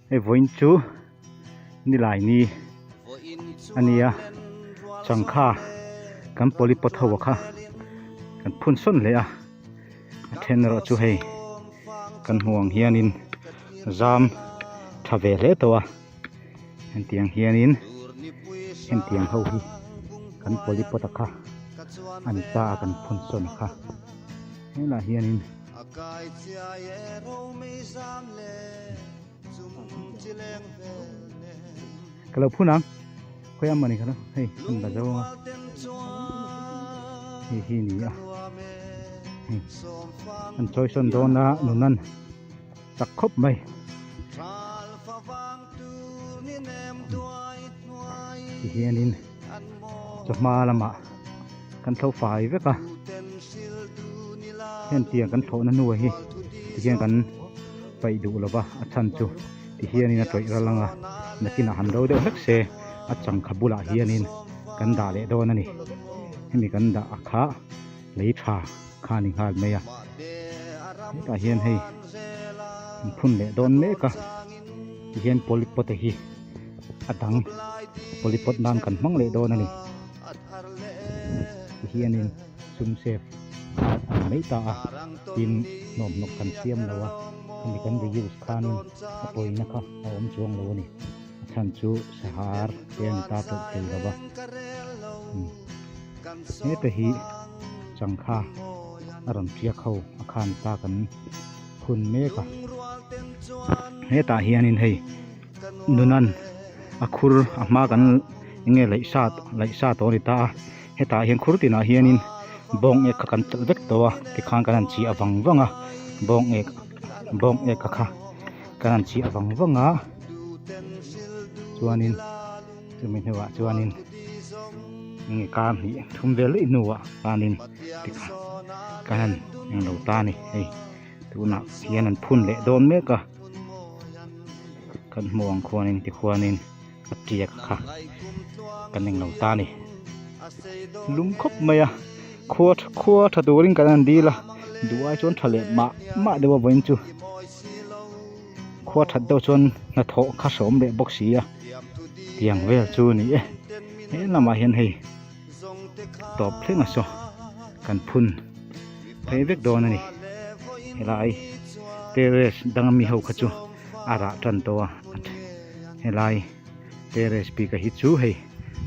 Hei vawiin chu nilai ni a nia changkha kan polypot ho a kha kan phun sawn leh a a then erawh chu hei kan hmuh ang hianin zam tha ve hle tawh a hetiang hianin hetiang ho hi kan polypot a kha a ni ta a kan phun sawn a kha helaiah hianin. Ka lo phun ang khawi a mawni kha lo hei an la zo a hei hi ni a hei an chawi sawn dawn a nunan chak khawp mai tihianin chawhma lamah kan thlo fai vek a heng tiang kan thlawhna hnuah hi tihian kan paih duh lova a chhan chu tihianin a tawih ral ang a nakinah han ro deuh hlek se a changkha bulah hianin kan dah leh dawn a ni hemi kan dah a kha lei tha kha a ni nghal mai a hetah hian hei an phun leh dawn mek a tihian polypot te hi a dang polypot nan kan hmang leh dawn a ni tihianin sum save kha a ni mai ta a tin hnawmhnawk kan siam lo a khami kan reuse khanin a pawina kha a awm chuang lo a ni a chhan chu sahar te a ni ta tawh thei lo va heta hi changkha a rawn tiak ho a khan ta kan phun mek a hetah hianin hei nunan a khur a hma kan eng nge laih sa laih sa tawh a ni ta a hetah hian khur tinah hianin bawng ek kha kan telh vek tawh a tikhan kan han chih a vang vang a bawng ek bawng ek a kha kan han chih a vang vang a chuanin chumi hnuah chuanin enge kar hnih thum vel daih hnuah khanin tikhan kan han englo ta a ni hei tunah hian an phun leh dawn mek a kan hmuh ang khuanin tikhuanin a tiak kha kan englo ta a ni lum khawp mai a khua khua tha turin kan han dil a duh ai chuan tha leh mah mah deuh a vawiin chu. Khua that deuh chuan hnathawh kha hrawm leh bawk si a tiang vel chu a ni e he lamah hian hei tawp thleng a saw kan phun phei vek dawn a ni helai terrace dang ami ho kha chu a rah tan tawh a helai terrace bik a hi chu hei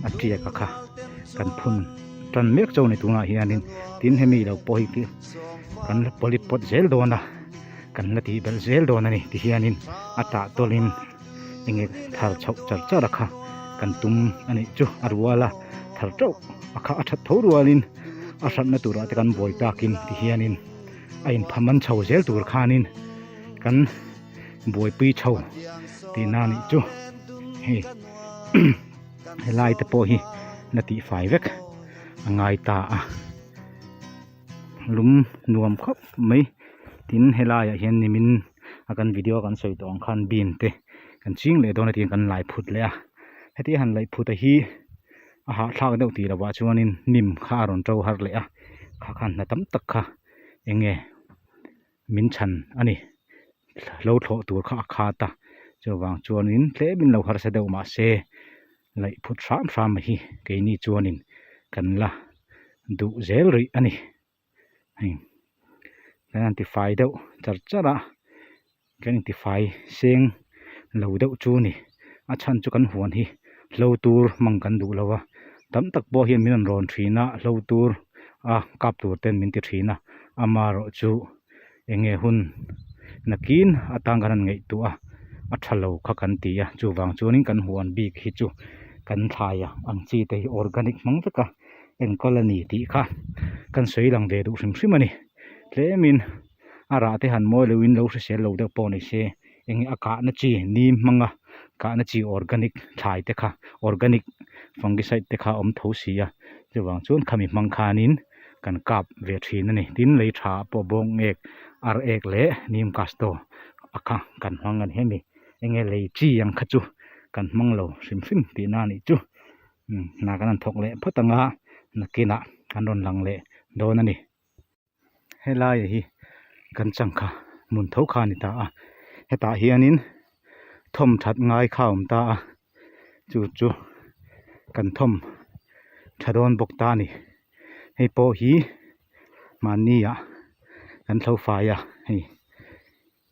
a tiak a kha kan phun tan mek chauh a ni tunah hianin tin hemi lo pawh hi kan la polypot zel dawn a. Kan la tih belh zel dawn a ni ti hianin a tah tawlhin enge thar chhoh char char a kha kan tum a nih chu a rual a thar teuh a kha a that tho rualin a hratna turah te kan buai takin ti hianin a inpham an chho zel tur khanin kan buaipui chho tihna a nih chu hei helai te pawh hi la tihfai vek a ngai ta a. Lung nuam khawp mai tin helaiah hian nimin a kan video a kan sawi tawh ang khan bean te kan ching leh dawn a tiin kan lai phut leh a heti han laih phut a hi a hahthlak deuh tih lovah chuanin hnim kha a rawn to har leh a kha khan hna tam tak kha eng nge min chhan a ni lo thlawh tur kha a khat a chuvang chuanin tlemin lo harsa deuh mahse laih phut hram hram hi keini chuanin kan la duh zel rih a ni hei kan han tifai deuh char char a kan intifai seng lo deuh chu a ni a chhan chu kan huan hi hlo tur hmang kan duh lo a tam tak pawh hian min rawn rawn thin a hlo tur a kap tur ten min ti thin a amaherawhchu eng nge hun nakin atang kan han ngaihtuah a a tha lo kha kan ti a chuvang chuanin kan huan bik hi chu kan thlai a ang chi te hi organic hmang vek a enkawl a ni tih kha kan sawi lang ve duh hrim hrim a ni tlemin a rah te han mawi lohin lo hrisel lo deuh pawh ni se eng nge a kahna chi nim hmanga kahna chi organic thlai te kha organic fungicide te kha a awm tho si a chuvang chuan khami hmang khanin kan kap ve thin a ni tin lei tha pawh bawng ek ar ek leh nim kasto a kha kan hmang a ni hemi eng nge lei chi ang kha chu kan hmang lo hrim hrim tihna a nih chu hna kan han thawk leh phawt ang a nakinah kan rawn lang leh dawn a ni. Helai hi kan changkha hmun tho kha a ni ta a hetah hianin thawm that ngai kha a awm ta a chu chu kan thawm tha dawn bawk ta a ni hei pawh hi mahni ah kan thlo fai a hei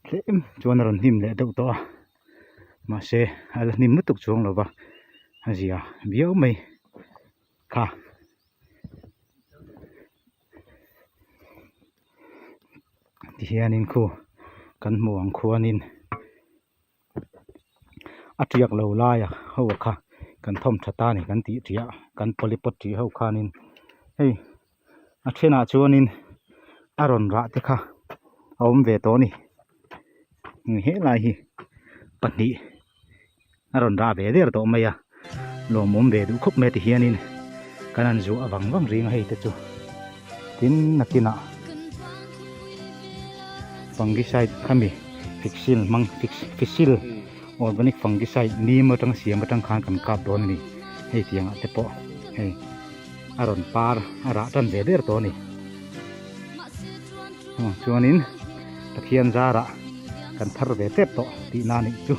tlem chuan a rawn hnim leh deuh tawh a mahse a la hnim lutuk chuang lo va a zia viau mai kha. Tihianin khu kan hmuh ang khuanin a tiak lo laia ho kha kan thawm tha ta a ni kan tih tiah kan polypot tih ho khanin hei a thenah chuanin a rawn rah te kha a awm ve tawh a ni helai hi pahnih. a rawn rah ve der tawh mai a lawmawm ve duh khawp mai a ti hianin kan han zuah vang vang ring a hei te chu tin nakinah fungicide khami fixil hmang fixil organic fungicide nim atang siam atang khan kan kap dawn a ni hei tiang ah te pawh hei a rawn par a rah tan ve der tawh a ni chuanin Pathian zarah kan thar ve tep tawh tihna a nih chu.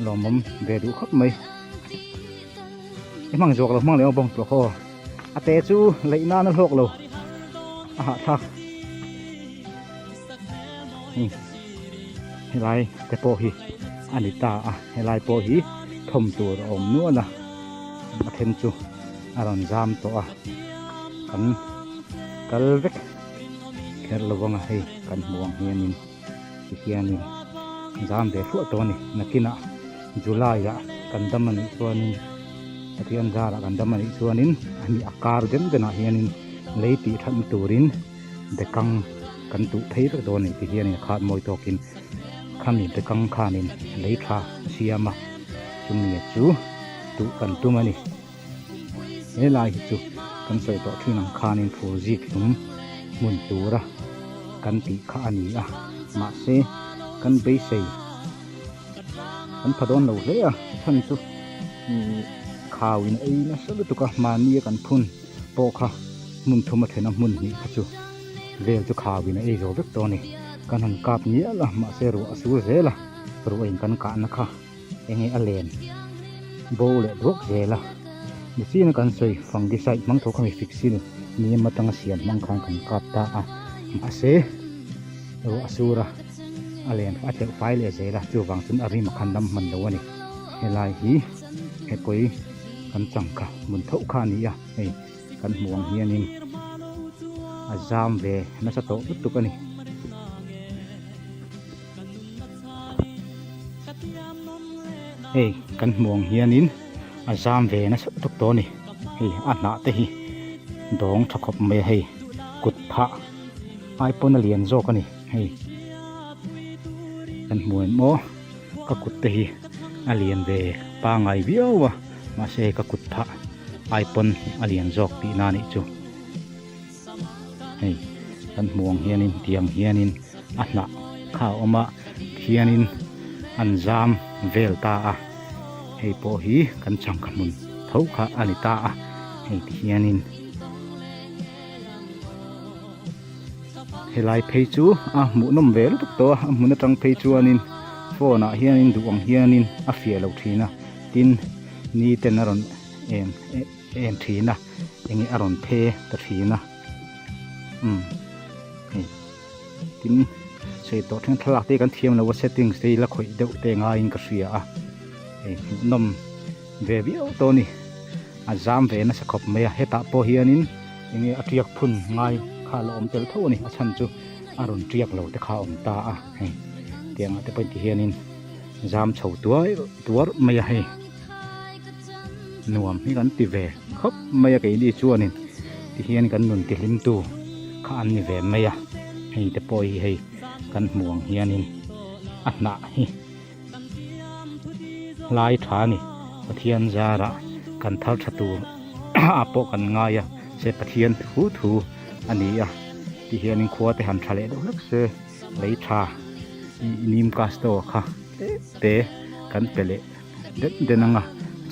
Lawmawm ve duh khawp mai. I hmang zawk lo hmang leh bawng tawh khaw. A te chu leih nan a hlawk lo. A hahthlak. Hei helai te pawh hi a ni ta a. Helai pawh hi thawm tur a awm nual a. A then chu a rawn zam tawh a. Kan kal vek kher lo vang a hei kan hmuh ang hianin. Tihianin zam ve hluah tawh a ni. Nakinah July ah kan dam a nih chuanin Pathian zarah kan dam a nih chuanin a ni a kar den denah hianin lei tih thatna turin bekang kan tuh phei vek dawn a ni. Tihianin a khat mawi tawkin khami bekang khanin lei tha a siam a, chumi chu tuh kan tum a ni. He lai hi chu kan sawi tawh thin ang khanin phur zik hlum hmun tura kan tih kha a ni a, mahse kan beisei kan pha dawn lo hle a, a chhan chu ihh khau in ei nasa lutuk a, mahni a kan phun pawh kha hmun thum a then a hmun hnih kha chu vel chu khau in a ei zo vek tawh a ni, kan han kap ngial a mahse ruah a sur zel a, ruah in kan kahna kha. Enge a len bo leh duak zel a nichin a kan sawi fungicide hmang tho kha mi fixil nim atanga siam hmang khan kan kap ta a mahse ruah a sur a a len a tleuh fai leh zel a chuvang chuan a rim a khan dam hman lo a ni helai hi hekawi kan chang kha hmun tho kha a ni a hei kan hmuh ang hianin a zam ve nasa tawh lutuk a ni. Hei kan hmuh ang hianin a zam ve nasa lutuk tawh a ni hei a hnah te hi dawng tha khawp mai a hei kut phah ai pawn a lian zawk a ni hei kan hmu em aw ka kut te hi a lian ve pangai viau a mahse ka kut phah ai pawn a lian zawk tihna a nih chu. Hei kan hmuh ang hianin tiang hianin a hnah kha a awm a khianin an zam vel ta a hei pawh hi kan changkha hmun tho kha a ni ta a hei ti hianin helai phei chu a hmuh nawm ve lutuk tawh a a hmun atang phei chuanin phone ah hianin duh ang hianin a fiah lo thin a tin ni ten a rawn eng en thin a enge a rawn phe ta thin a umm hei tin sawi tawh then thlalak te kan thiam lo a settings te hi la khawih deuh te ngaiin ka hria a hei hmuhnawm ve viau tawh a ni a zam ve nasa khawp mai a hetah pawh hianin enge a tiak phun ngai kha a la awm tel tho a ni a chhan chu a rawn tiak lo te kha a awm ta a hei tiangah te pawh ti hianin zam chho tuai tuar mai a hei. Nuam hi kan ti ve khawp mai a keini chuanin tihian kan nun tihlimtu kha an ni ve mai a hei te pawh hi hei kan hmuh ang hianin a hnah hi lai tha a ni Pathian zarah kan thar tha tur ah pawh kan ngai a se Pathian thu thu a ni a tihianin khua te han tha leh deuh hlek se lei tha nim casto kha te kan pe leh. Den den anga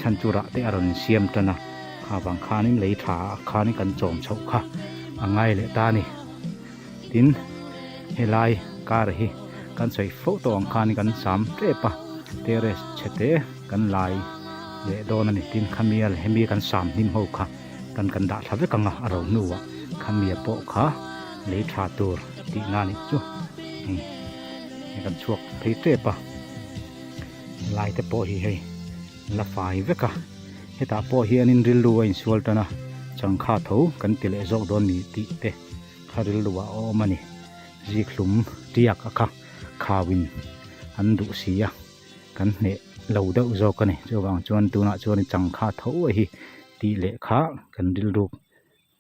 chhan chu rah te a rawn insiam tan a kha vang khanin lei tha ah khanin kan chawm chhoh kha a ngai leh ta a ni tin helai car hi kan sawi fo tawh ang khanin kan sam tep a. Terrace chhe te kan lai leh dawn a ni. Tin, khami a hemi kan sam hnim ho kha kan kan dah thla vek ang a, a ro hnuah khami a pawh kha lei tha tur tihna a nih chu. Hei kan chhuak phei tep a, helai te pawh hi hei la fai vek a, hetah pawh hianin rilru a insual tan a, changkha tho kan ti leh zawk dawn ni tih te kha rilru ah a awm a ni. Zikhlum tiak a kha khauin an duh si a, kan hneh lo deuh zawk a ni. Chuvang chuan tunah chuan changkha tho a hi tih leh kha kan rilruk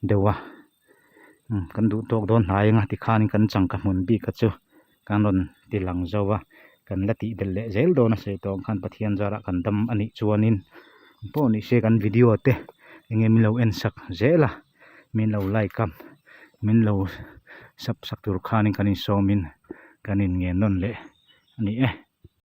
deuh a, umm kan duh tawk dawn hnai anga tikhanin kan changkha hmun bik kha chu kan rawn ti lang zo a, kan la tih belh leh zel dawn a sawi tawh ang khan Pathian zarah kan dam a nih chuanin pawh ni se kan video te eng nge min lo en sak zel a. Min lo like a, min lo sub sak tur khanin kan insawmin kan inngen nawn leh a ni e.